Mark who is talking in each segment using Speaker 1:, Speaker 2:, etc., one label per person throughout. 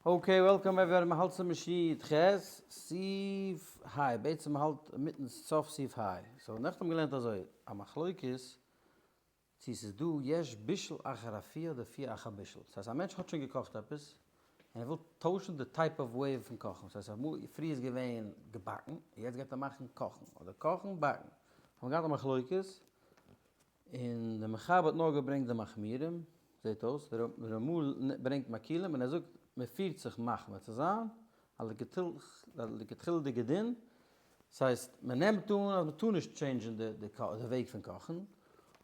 Speaker 1: Okay, welcome everybody, מ'האלט צום שיעור ח, סעיף ה', בעצם מ'האלט אינמיטן סוף סעיף ה'. So נעכטן האבן מיר געלערנט אזוי, א מחלוקת צו ס'איז דא יש בישול אחר אפיה אדער אפיה אחר בישול. ס'הייסט א מענטש האט שוין געקאכט עפעס, און ער וויל טוישן די type of way פון קאכן. ס'הייסט אמאל פריער איז געווען געבאקן, יעצט גייט ער מאכן קאכן, אדער קאכן באקן. האבן מיר געהאט א מחלוקת, און דער מחבר האט נאר געברענגט די מחמירים, זעט אויס, דער רמ"א ברענגט מקילים און ער זאגט מען פירט זיך מחמיר צו זיין, א לכתחילה'דיגע דין, ס'הייסט מען נעמט אן אז מען טאר נישט change ן די וועג פון קאכן,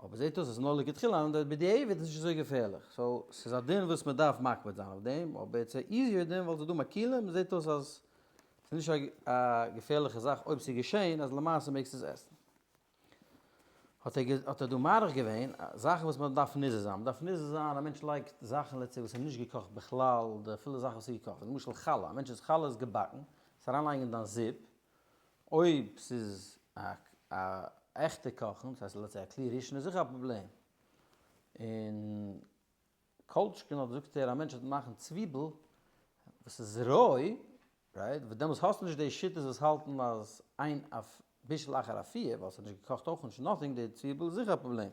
Speaker 1: אבער זעט אויס אז נאר לכתחילה און בדיעבד איז נישט אזוי געפערליך, so ס'איז א דין וואס מען דארף מקפיד זיין אויף דעם, אבער it's א easier דין ווייל ס'איז דא מקילים, זעט אויס אז ס'איז נישט א געפערליכע זאך אויב ס'איז געשען אז למעשה מעגסטו עס עסן. האט ער האט ער דא מאריך געווען זאכן וואס מען דארף נזהר זיין, מען דארף נזהר זיין א מענטש לייגט זאכן let's say וואס איז נישט געקאכט בכלל, אדער אפילו זאכן וואס איז געקאכט, למשל חלה, א מענטש איז חלה איז געבאקן, עס אריינלייגן אין דיין זופ, אויב ס'איז א א עכטע קאכן, דאס הייסט let's say א כלי ראשון איז זיכער א פראבלעם, און כל שכן אויב זאגט ער א מענטש וועט מאכן צוויבל וואס איז רוי, right? וואס דעמאלטס האסטו נישט די שיטות וואס האלטן אז אין אויף בישול אחר אפיה, ווייל ס'האט נישט געקאכט אויך נישט nothing, די צוויבל איז זיכער א פראבלעם.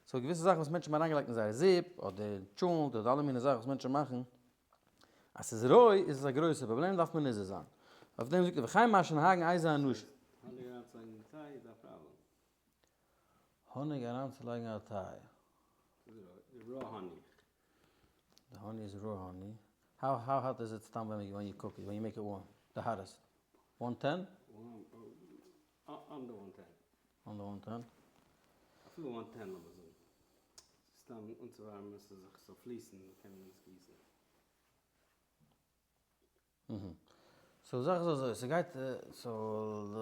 Speaker 1: So געוויסע זאכן וואס מענטשן האבן אריינגעלייגט אין זייער זופ, אדער טשולנט, אדער אלע מיני זאכן וואס מענטשן מאכן, אז ס'איז רוי איז עס א גרויסע פראבלעם דארף מען נזהר זיין. אויף דעם זאגט ער וכן מה שנוהגין איזה אנשים.
Speaker 2: האניג אריינצולייגן אין טיי איז א פראבלעם.
Speaker 1: האניג אריינצולייגן אין א טיי.
Speaker 2: ס'איז רוי, raw honey.
Speaker 1: די honey איז raw honey. How how hot is it סתם ווען ווען you cook it when you make it warm? The hottest? One ten?
Speaker 2: Under one ten.
Speaker 1: Under one ten.
Speaker 2: אפילו one ten לאמיר זאגן. סתם אנצואווארעמען עס זאל זיך ס'זאל פליסן קען מען עס גיסן.
Speaker 1: So זאך איז אזוי, ס'גייט so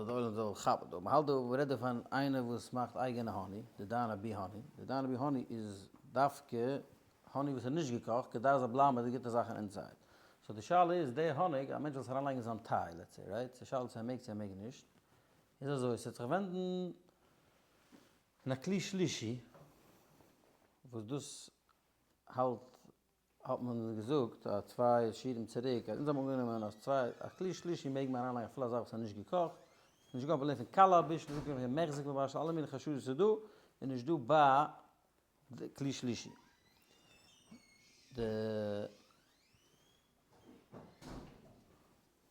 Speaker 1: די עולם זאל כאפן דא, מ'האלט דא, מ'רעדט דא פון איינער וואס מאכט אייגענע honey, די דאנא bee honey, די דאנא bee honey איז דווקא honey וואס איז נישט געקאכט, כדי עס זאל בלייבן מיט די גוטע זאכן inside. So די שאלה איז, די האניג, א מענטש וויל עס אריינלייגן אין זיין טיי, let's say, right? ס'איז שאלה צו ער מעג צו ער מעג נישט. איז אזוי, ס'וועט זיך ווענדן אין א כלי שלישי, וואס דאס האלט האט מען געזאגט א צוויי שיעורים צוריק אז אונז האבן אנגענומען אז צוויי א כלי שלישי מעג מען אריינלייגן אפילו א זאך וואס איז נישט געקאכט, נישט דא קיין פראבלעם פון קל הבישול, נישט דא קיין פראבלעם פון מחזיק בבשל, אלע מיני חששות איז דא, איז נישט דא ביי די כלי שלישי. די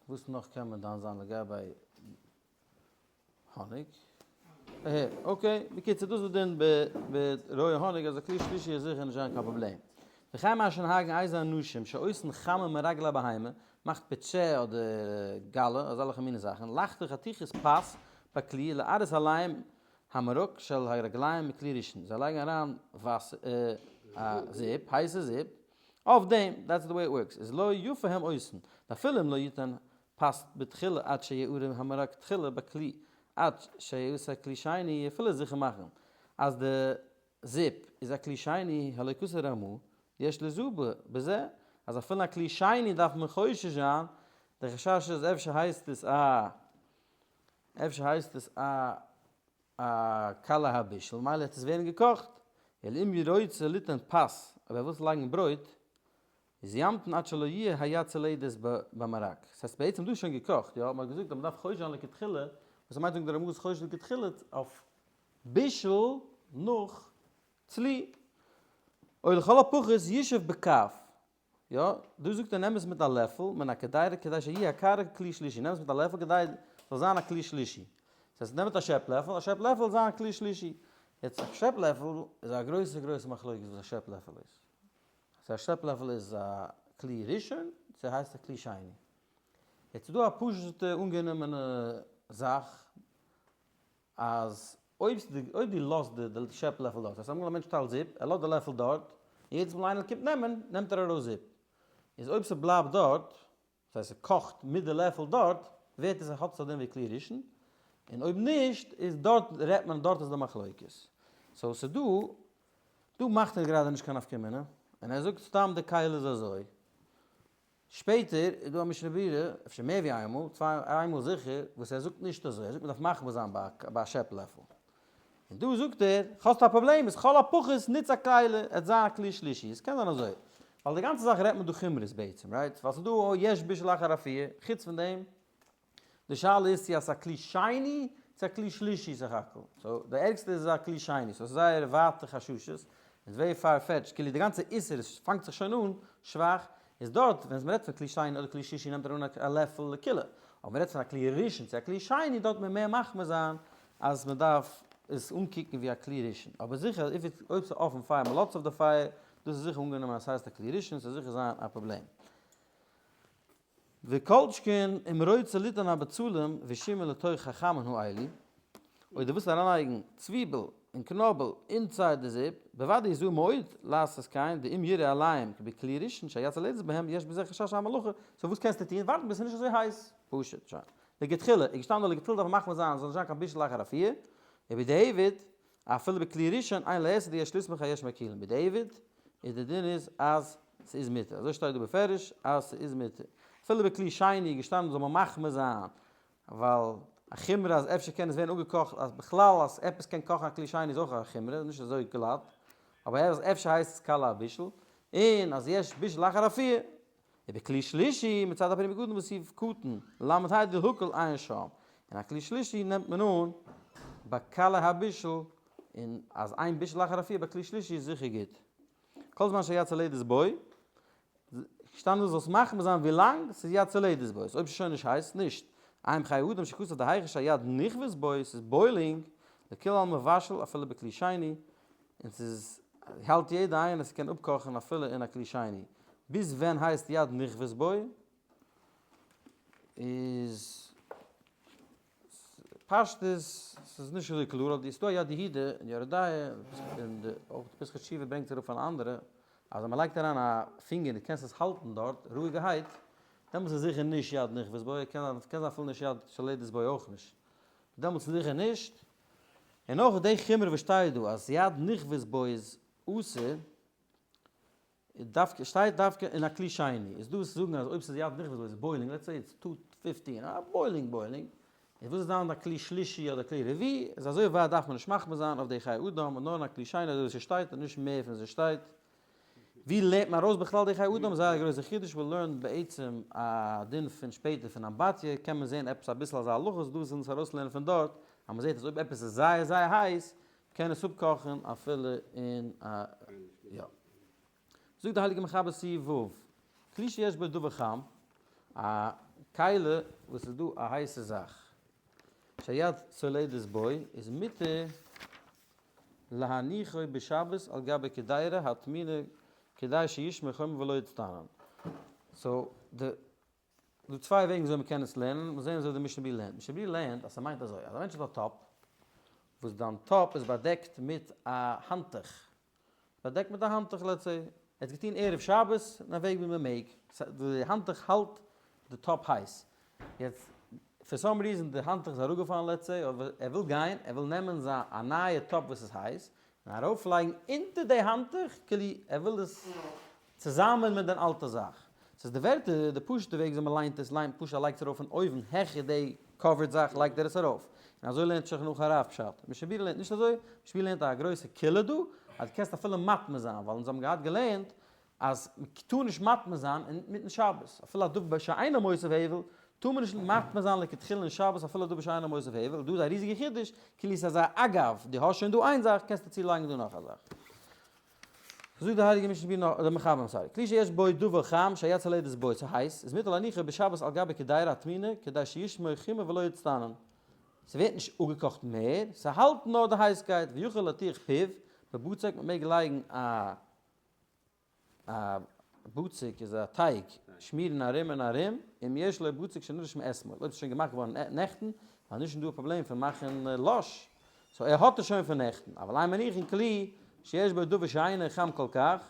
Speaker 1: וואס נאך קען מען דן זיין לגבי האניג. אהה okay, בקיצור דאס איז דין ברויע האניג אז א כלי שלישי איז זיכער נישט זיין קיין פראבלעם. וכן מה שנוהגין איזה אנשים שעושין חמין מרגלי הבהמה, מאכט פיטשע אדער גאלע אזעלכע מיני זאכן, לחתוך חתיכות פת בכלי להראות עליהם המרק של הרגליים מכלי ראשון, זיי לייגן אריין וואסער א זופ, הייסע זופ, אויף דעם, that's the way it works, איז לא יפה הם עושין, ואפילו אם לא יתן פת בתחילה עד שיערה המרק תחילה בכלי עד שיעשה כלי שני אפילו זיכער מאכן אז די זופ איז א כלי שני הלא כתב רמ"א יש לזהר בזה אז אפילו א כלי שני דארף מען חושש זיין די חשש איז אפשר הייסט עס א אפשר הייסט עס א א קל הבישול מילא וועט עס ווערן געקאכט אלא אם ירוצה ליתן פת אויב ער וויל לייגן ברויט איז ימתין עד שלא יהיה היד צולדת במרק. ס'הייסט בעצם דא איז שוין געקאכט, יא? מ'האט געזאגט אז מ'דארף חושש זיין לכתחילה, וואס מיינט זאגן די רמ"א איז חושש לכתחילה אויף בישול נאך צלי. או לכל הפחות ישב בכף. יא? דא זאגט ער נעם עס מיט א לעפל, מן הקדירה כדי שיהיה הקערה כלי שלישי, נעם עס מיט א לעפל כדי ס'זאל זיין א כלי שלישי. ס'הייסט נעם מיט א שעפ לעפל, א שעפ לעפל זאל זיין א כלי שלישי. יעצט א שעפ לעפל איז א גרויסע גרויסע מחלוקת וואס א שעפ לעפל איז. סאו א שעפ לעפל איז א כלי ראשון, צו הייסט א כלי שני? יעצט איז דא א פשוטע אנגענומענע זאך אז אויב אויב דו לאזט די שעפ לעפל דארט, ס'הייסט אמאל א מענטש טיילט זופ, ער לאזט די לעפל דארט, און יעדעס מאל איינער קומט נעמען, נעמט ער ארויס זופ. איז אויב ס'בלייבט דארט, דאס הייסט ס'קאכט מיט די לעפל דארט, ווערט עס האט עס א דין ווי כלי ראשון, און אויב נישט איז דארט רעדט מען דארט איז די מחלוקת. So ס'דא, דא מאכט ער גראדע נישט קיין נפקא מינה, און ער זאגט סתם די כלי איז אזוי. שפעטער איז דא א משנה ברורה, אפשר מער ווי איינמאל, צוויי איינמאל זיכער, וואס ער זאגט נישט אזוי, ער זאגט מ'דארף מחמיר זיין ביי א שעפ לעפל. און דא זאגט ער, האסט א פראבלעם, איז כל הפחות נוץ א כלי, עט זיין א כלי שלישי, עס קען זיין אזוי. ווייל די גאנצע זאך רעדט מען דא חומרות בעצם, right? ווייל ס'איז דא יש בישול אחר אפייה, חוץ פון דעם, די שאלה איז צו אז ס'איז א כלי שני צו א כלי שלישי סך הכל. so די ערגסטע איז א כלי שני, so ס'איז זייער ווייטע חששות, איז very far fetched, כאילו די גאנצע איסור עס פאנגט זיך שוין אן שוואך, איז דארט ווען מ'רעדט פון כלי שני אדער כלי שישי נעמט ער אן א לעפל לקולא, אבער מ'רעדט פון א כלי ראשון צו א כלי שני דארט מען מער מחמיר זיין אז מ'דארף עס אנקוקן ווי א כלי ראשון, אבער זיכער אויב ס'איז אויפן פייער מ'לאזט עס אויף די פייער, דאס איז זיכער אנגענומען אז ס'הייסט א כלי ראשון, ס'זאל זיכער זיין א פראבלעם. וכל שכן אם רוצה ליתן הבצלים ושמן לתוך החמין האלו, אויב דו ווילסט אריינלייגן צוויבל און קנאבל inside די זופ, בוודאי יזהר מאוד לעשות כן, דאם יראה עליהם כבכלי ראשון שהיד צולדת בהם יש בזה חשש המלאכה, so וואס קענסטו טון? ווארטן ביז ס'איז נישט אזוי הייס. פשוט, שוין. לכתחילה, איז געשטאנען דא לכתחילה דארף מען מחמיר זיין אז ס'זאל נישט זיין קיין בישול אחר אפייה, ובדיעבד, אפילו בכלי ראשון אין לאסור דיש לסמוך היש מקילין, בדיעבד איז די דין איז אז ס'איז מותר, אזוי שטייט דא בפירוש אז ס'איז מותר, אפילו בכלי שני איז געשטאנען זאל מען מחמיר זיין ווייל א חומרא אז אפשר קען עס ווערן אפגעקאכט אז בכלל אז עפעס קען קאכן א כלי שני איז אויך א חומרא נישט אזוי גלאט, אבער אז אפשר הייסט עס קל הבישול, און אז יש בישול אחר אפייה ובכלי שלישי מצד הפרי מגדים בסעיף קטן ל"ה דהקל עיין שם, און א כלי שלישי נעמט מען אן ביי קלי הבישול, און אז אין בישול אחר אפייה ביי כלי שלישי איז זיכער גוט. כל זמן שהיד צולדת בו, געשטאנען דו זאלסט מחמיר זיין ווילאנג ס'איז יד צולדת בו, אויב ס'איז שוין נישט הייס, נישט. עיין בחיי אדם שכתב דהיכא שהיד נכווית בו, ס'איז boiling, לכולי עלמא מבשל אפילו בכלי שני, און ס'איז האלט יעדע איינער ס'קען אפקאכן אפילו אין א כלי שני. ביז ווען הייסט יד נכווית בו? איז פשטות ס'איז נישט אזוי קלאר אבער ס'דא א יד יהודה אין יורה דעה און די אויך די פתחי תשובה ברענגט אראפ פון אנדערע אז ווען מ'לייגט אריין א פינגער און דו קענסט עס האלטן דארט רואיגערהייט דעמאלטס איז זיכער נישט יד נכווית בו, קען זיין אפילו נישט יד צולדת בו אויך נישט דעמאלטס איז זיכער נישט. און אויך די חומרא וואס שטייט דא אז יד נכווית בו איז אסור, דווקא שטייט דווקא אין א כלי שני, איז דא וואס זאגן אז אויב ס'איז יד נכווית בו איז boiling, let's say it's 215, א boiling boiling, איז וואס איז דאן א כלי שלישי אדער כלי רביעי, איז אזוי ווייט דארף מען נישט מחמיר זיין אויף די חיי אדם, און נאר אין א כלי שני אזוי ווי ס'שטייט און נישט מער פון ווי ס'שטייט. ווי לערנט מען ארויס בכלל די חיי אדם? זייער א גרויסע חידוש, מיר לערנט בעצם א דין פון שפעטער פון אמבטיה, קען מען זען עפעס אביסל אזא הלכה, ס'דא וואס ווילן עס ארויסלערנען פון דארט, אז מען זעט אז אויב עפעס איז זייער זייער הייס, קען עס אפקאכן אפילו אין א יא. זאגט די הייליגע מחבר סעיף ו', כלי שיש בו דבר חם, א כלי וואס איז דא א הייסע זאך, שהיד צולדת בו, איז מותר להניחו בשבת על גבי קדירה הטמונה כדי שישמור חומו ולא יצטנן. so די דא צוויי וועגן וויאזוי מ'קען עס לערנען, מיר זעהן וויאזוי די משנה ברורה לערנט. משנה ברורה לערנט אז ס'מיינט אזוי, אז א מענטש האט א טאפ, וואס דיין טאפ איז באדעקט מיט א האנטוך, באדעקט מיט א האנטוך let's say, ער האט געטון ערב שבת אין א וועג ווי מ'מעג, די האנטוך האלט די טאפ הייס, יעצט for some reason די האנטוך איז אראפגעפאלן let's say, אבער ער וויל גיין, ער וויל נעמען זיין א נייע טאפ וואס איז הייס, און ארויפלייגן אונטער די האנטוך, כאילו ער וויל עס צוזאמען מיט דיין אלטע זאך. ס'איז די ווערטער, די פשוט'ע וועג וויאזוי מ'ליינט עס, ליינט פשוט ער לייגט עס ארויף פון אויבן העכער די covered זאך לייגט ער עס ארויף. און אזוי לערנט שולחן ערוך הרב פשט. משנה ברורה לערנט נישט אזוי, משנה ברורה לערנט א גרויסע קולא דא, אז דו קענסט אפילו מטמין זיין, ווייל אונז האבן געהאט געלערנט אז מ'טאר נישט מטמין זיין אינמיטן שבת, אפילו א דבר שאינו מוסיף הבל, טאר מען נישט מטמין זיין לכתחילה אין שבת אפילו א דבר שאינו מוסיף הבל, דא איז א ריזיגע חידוש, כאילו ס'איז אזא אגב, דו האסט שוין דא איין זאך, קענסטו צולייגן דא נאך א זאך. זאגט די הייליגע משנה ברורה נאך, די מחבר sorry, כלי שיש בו דבר חם שהיד צולדת בו, ס'איז הייס, איז מותר להניחו בשבת על גבי קדירה הטמונה, כדי שישמור חומו ולא יצטנן. ס'ווערט נישט אפגעקאכט מער, ס'האלט נאר די הייסקייט, ויכול להטיח פיו בבצק, מ'מעג לייגן א א בצק איז א טייג, שמירן ארום און ארום, אם יש לו בצק שנדרש מאתמול, אויב ס'איז שוין געמאכט געווארן נעכטן, ווייל נישט דא א פראבלעם פון מאכן לש, so ער האט עס שוין פון נעכטן, אבל אין מניחין כלי שיש בו דבר שאינו חם כל כך,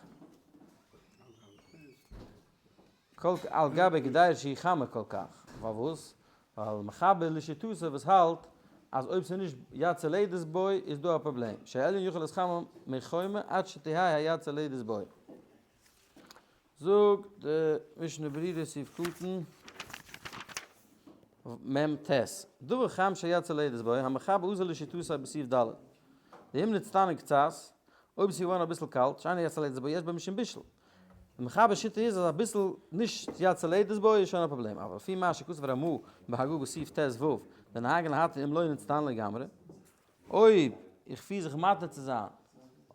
Speaker 1: כל על גבי קדירה שהיא חמה כל כך, פארוואס? ווייל מחבר לשיטתו וואס האלט אז אויב ס'איז נישט יד צולדת בו איז דא א פראבלעם, שהעליון יכול להתחמם מחומו עד שתהא היד צולדת בו. זאגט די משנה ברורה סעיף קטן מ ט, דבר חם שהיד צולדת בו, המחבר אזל לשיטתו בסעיף ד', ואם נצטנן קצת, אויב ס'איז געווארן אביסל קאלט, שאינה יד צולדת בו, יש בו משום בישול. די מחבר שיטה איז אז אביסל נישט יד סולדת בו איז שוין א פראבלעם, אבל לפי מה שכתב הרמ"א בהגהה בסעיף ט ו, דנהגין להתיר אם לא נצטן לגמרי, אויב איך פיר זיך מתיר צו זיין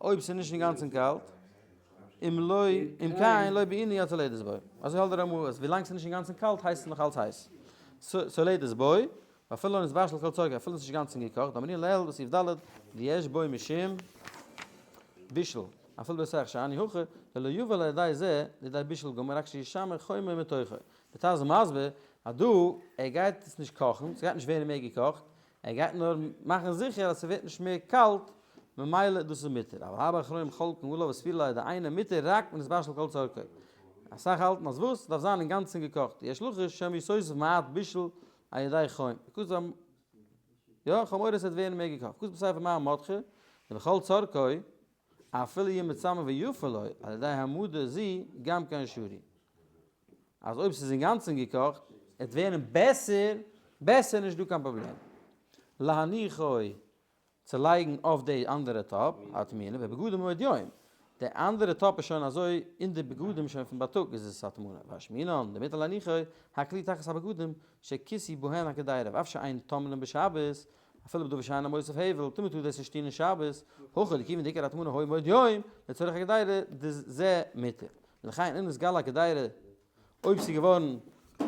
Speaker 1: אויב ס'איז נישט אינגאנצן קאלט, אם לא אם כן לא בעינן יד סולדת בו. אזוי האלט דער רמ"א אז ווילאנג ס'איז נישט אינגאנצן קאלט הייסט עס נאך אלץ הייס. סולדת בו, ואפילו לא נתבשל כל צרכו אפילו ס'איז נישט אינגאנצן געקאכט, דאמרינן לעיל בסעיף ד' דיש בו משום בישול, אפילו בהיסח שאני הכא דלא יבא לידי זה לידי בישול גמור רק שישמר חומו מתוכו. די טז איז מסביר אז דא ער גייט עס נישט קאכן, ס'גייט נישט ווערן מער געקאכט, ער גייט נאר מאכן זיכער אז ס'ווערט נישט מער קאלט, ממילא דאס איז מותר, אבל הרבה אחרונים חולקין עליו וסבירא ליה דאינו מותר רק בנתבשל כל צרכו. אסאך האלטן אז וואס? ס'דארף זיין אינגאנצן געקאכט, יש לחוש שמא יתוסף מעט בישול על ידי חום, יא, כ'האב מורא ס'וועט ווערן מער געקאכט, כתוב בספר מאמר מרדכי, דבכל צרכו, אפילו יהיה מצמא ויפה לו, על ידי העמדה זו גם כן שרי. אז אויב ס'איז אינגאנצן געקאכט, עט ווערן בעסער, בעסער נישט דא קיין פראבלעם. להניחו צו לייגן אויף די אנדערע טאפ, הטמונה בבגדים מבעוד יום. די אנדערע טאפ איז שוין אזוי אין די בגדים שוין פון בייטאג איז עס הטמנה. ואשמעינן דמותר להניחו הכלי תחת הבגדים שכיסוי בהן הקדירה ואף שאין טומנין בשבת, אפילו בדבר שאינו מוסיף הבל, טאר מען טאר דאס נישט טון אין שבת, הכא דכיוון דעיקר הטמנה הוי מבעוד יום, לצורך הקדירה דזה מותר. ולכן אם נתגלה הקדירה אויב ס'איז געווארן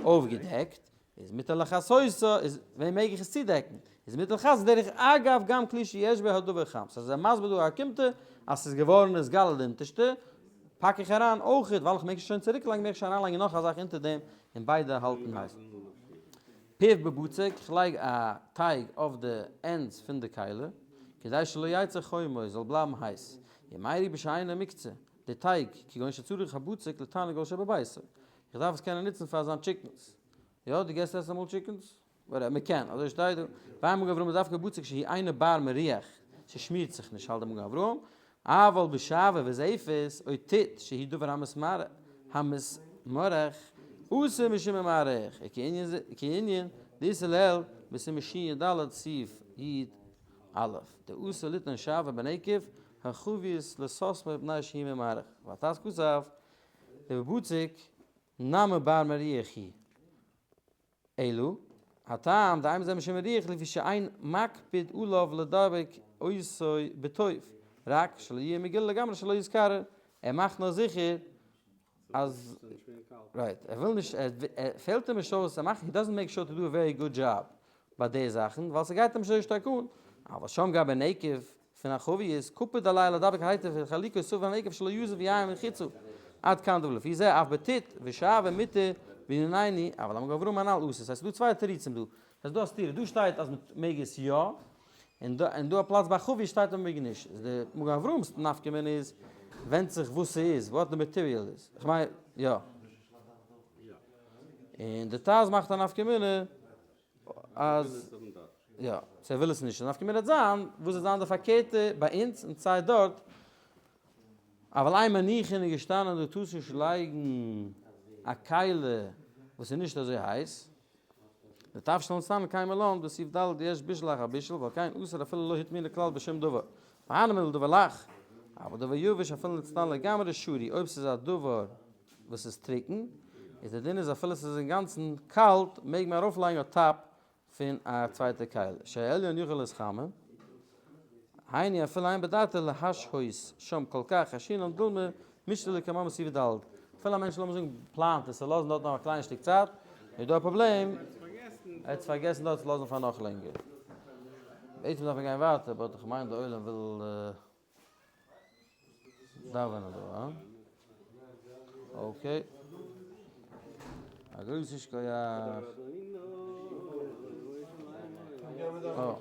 Speaker 1: אויפגעדעקט, איז מותר לכסותה, איז ווען מעג איך עס צודעקן? איז מותר לכסות דרך אגב גם כלי שיש בו הדבר חם. ס'איז אזוי מסביר דא א אוקימתא אז ס'איז געווארן נתגלה די אונטערשטע, פאק איך אריין אויכעט, ווייל איך מעג עס שוין צוריקלייגן מעג איך שוין אריינלייגן נאך א זאך אונטער דעם, און ביידע האלטן הייס. פיו בבצק, איך לייג א טייג אויף די ends פון די כלי, כדי שלא יצא חומו, זאל בלייבן הייס. ימיירי בשאינו מוקצה, די טייג, כגון שצריך הבצק לתרנגול שבביתו, איך דארף עס קענען נוצן פאר זיין chickens. יא, דו געסט עסן אמאל chickens? וואטעווער, מען קען, אזוי שטייט דא. ואין מגן אברהם דווקא בצק שהיא אינו בר מריח, ס'שמירט זיך נישט, האלט די מגן אברהם, אבל בשעווה וזפת, או טיט שהיא דבר המתמרח, אסור משום ממרח, וכענין דאיתא לעיל בסימן שי"ד סעיף י"א, דאסור ליתן שעווה בנקב החבית לסתמו מפני שהיא ממרח, והט"ז כתב דבבצק נמי בר מריח היא. אלא, הטעם דאין בזה משום מריח לפי שאין מקפיד עליו לדבק אותו בטוב, רק שלא יהיה מגולה לגמרי שלא יתקרר, ער מאכט נאר זיכער אז, right, ער וויל נישט, ער פעלט אים נישט אויס, ער מאכט, he doesn't make sure to do a very good job ביי די זאכן, ווייל ס'גייט אים נישט אזוי שטארק אן, אבל שם גבי נקב פון א חבית איז קפיד עליה לדבק היטב וחלקו סביב הנקב שלא יזוב יין מחיצה. עד כאן דברי לפי זה אף בטיט ושעווה מותר בענינינו אבל המגן אברהם הנ"ל אסור. ס'הייסט ס'דא צוויי תירוצים דא. ס'הייסט דא א סתירה. דא שטייט אז מ'מעג עס יא, און דא און דא א פלאץ ביי חבית שטייט אז מ'מעג נישט. איז די מגן אברהם'ס נפקא מינה איז ווענדט זיך וואס ס'איז, what די material איז. כ'מיין יא. און די טז מאכט א נפקא מינה אז יא, so ער וויל עס נישט, נפקא מינה וועט זיין, וואס וועט זיין די פארקערטע ביי אונז און סיי דארט, אבל אין מניחין איז געשטאנען דו טארסט נישט לייגן א כלי וואס איז נישט אזוי הייס, ותבשלן סתם קיימא לן בסעיף ד' יש בישול אחר בישול ועל כן אסור אפילו לא הטמינו כלל בשום דבר, והני מילי דבר לח, אבל דבר יבש אפילו נצנן לגמרי שרי, אויב ס'איז א דבר וואס איז טרוקן, איז די דין איז אפילו ס'איז אינגאנצן קאלט מעג מען ארויפלייגן א טאפ פון א צווייטע כלי, שהעליון יכול להתחמם, היינו אפילו אין בדעתו להשהות שם כל כך חיישינן דילמא מישתא לקמן בסעיף ד', אפילו א מענטש לאמיר זאגן פלאנט עס צו לאזן דארט נאך א קליין שטיק צייט, איז דא א פראבלעם, ער האט עס פארגעסן דארט צו לאזן פאר נאך לענגער. בעצם דארף מען גיין ווייטער but איך מיין די עולם וויל. דאווענען דא, הא? okay. א גרויסע שכוח. אה.